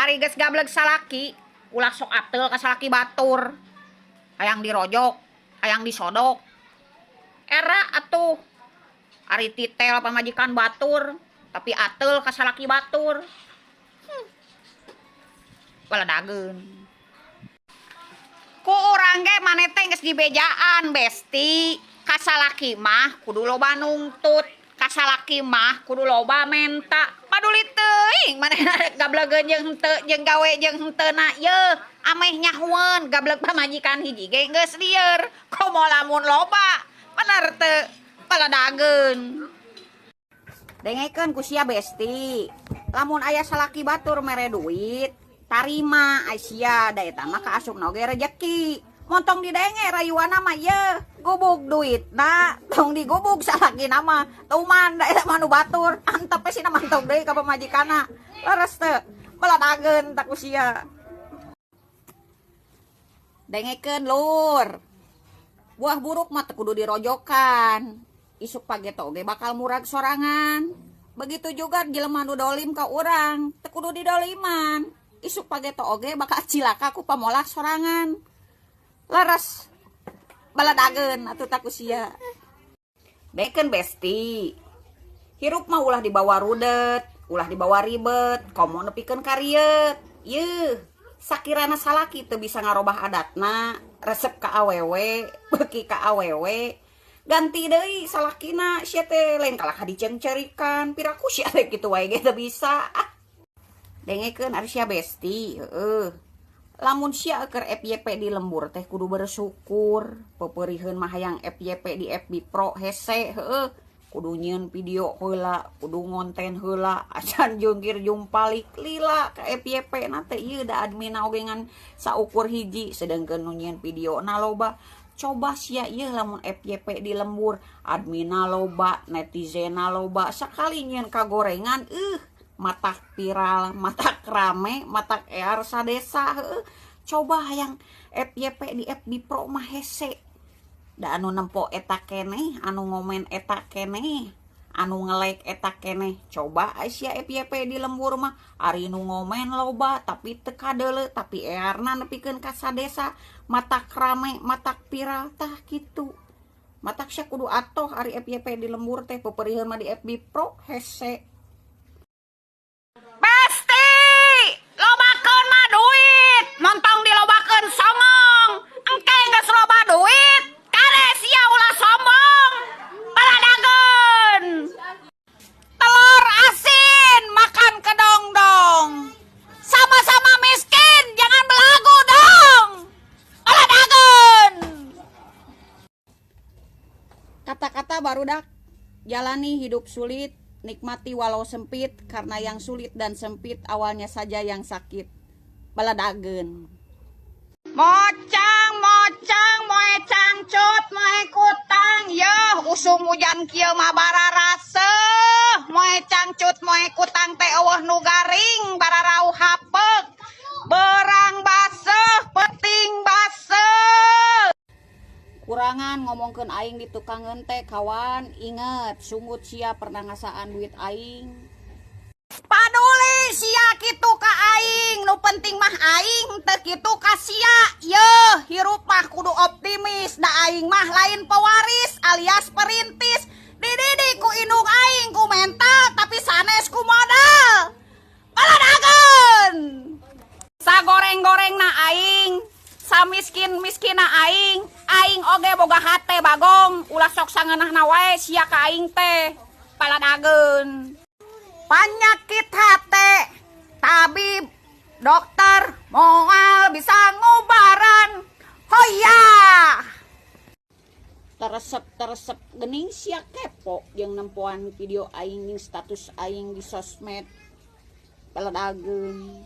Ari geus gableg salaki, ulah sok ateul ka salaki batur. Hayang dirojok, hayang disodok. Era atuh. Ari titel pamajikan batur, tapi ateul ka salaki batur. Baladageun. Ku urang ge maneh teh geus dibejaan, Besti. Ka salaki mah kudu loba nungtut, ka salaki mah kudu loba menta. Paduli teuing manehna rek gablegeun jeung henteu, jeung gawe jeung henteuna yeuh, ameh nyahoeun gableg pamajikan hiji ge geus lieur. Komo lamun loba, bener teu? Baladageun. Dengekeun ku sia, Besti. Lamun aya salaki batur mere duit, tarima ai sia, da eta mah kaasupna oge rejeki. Montong didenge rayuanna mah yeuh, gubug duitna, tong digubug salakina mah. Tuman da eta mah nu batur, antep we sina mantog deui ka pamajikanna. Leres teu? Baladageun tah ku sia. Dengekeun, Lur. Buah buruk mah teu kudu dirojokan. Isuk pageto oge bakal murag sorangan. Begitu juga jelema nu dolim ka urang, teu kudu didoliman. Isuk pageto oge bakal cilaka ku pamolah sorangan. Leres? Baladageun atuh tah ku sia. Dengekeun, Besti. Hirup mah ulah dibawa rudet, ulah dibawa ribet, komo nepikeun ka rieut. Yeuh, sakirana salaki teu bisa ngarobah adatna, resep ka awewe, beuki ka awewe, ganti deui salakina. Sia teh lain kalah ka diceungceurikan, piraku sia teh kitu wae ge teu bisa. Ah. Dengekeun ari sia, Besti, heueuh. Lamun sia keur FYP di lembur teh kudu bersyukur. Peupeuriheun mah hayang FYP di FB Pro hese, heueuh. Kudu nyieun video heula, kudu ngonten heula, acan jungkir jumpalik lila ka FYP na teh ieu, da adminna oge ngan saukur hiji, sedengkeun nu nyieun videona loba. Coba sia ieu lamun FYP di lembur, adminna loba, netizenna loba, sakali nyieun kagorengan, matak viral, matak rame, matak ear sadesa, heueuh. Coba hayang FYP di FB Pro mah hese. Da anu nempo eta keneh, anu ngomen eta keneh, anu nge-like eta keneh. Coba sia FYP di lembur mah, ari nu ngomen loba tapi teu kadeuleu, tapi earna nepikeun ka sadesa, matak rame, matak viral, tah kitu. Matak sia kudu atoh ari FYP di lembur teh, peupeuriheun mah di FB Pro hese. Besti, lobakeun mah duit, montong dilobakeun songong. Engke geus loba duit, kade sia ulah sombong. Baladageun. Telur asin makan kedongdong. Sama-sama miskin, jangan belagu dong. Baladageun. Kata-kata barudak, jalani hidup sulit, nikmati walau sempit, karena yang sulit dan sempit awalnya saja yang sakit. Baladageun. Mocang, mocang, moe cangcut, moe kutang, yeuh, usum hujan kieu mah bararaseuh. Moe cangcut, moe kutang teh euweuh nu garing, bararauh hapeuk. Berang baseuh, peuting baseuh. Kurangan ngomongkeun aing di tukangeun teh, kawan, inget sungut sia pernah ngasaan duit aing. Paduli sia kitu ka aing, nu penting mah aing teu kitu ka sia. Yeuh, hirup mah kudu optimis, da aing mah lain pewaris alias perintis. Dididik ku indung aing ku mental tapi sanes ku modal. Baladageun. Sagoreng-gorengna aing, samiskin-miskina aing, aing oge boga hate, bagong, ulah sok sangeunahna wae sia ka aing teh. Baladageun. Panyakit hate, tabib, dokter, moal bisa ngubaran. Hoya. Teresep teresep gening sia kepo jeung nempoan video aing jeung status aing di sosmed. Baladageun.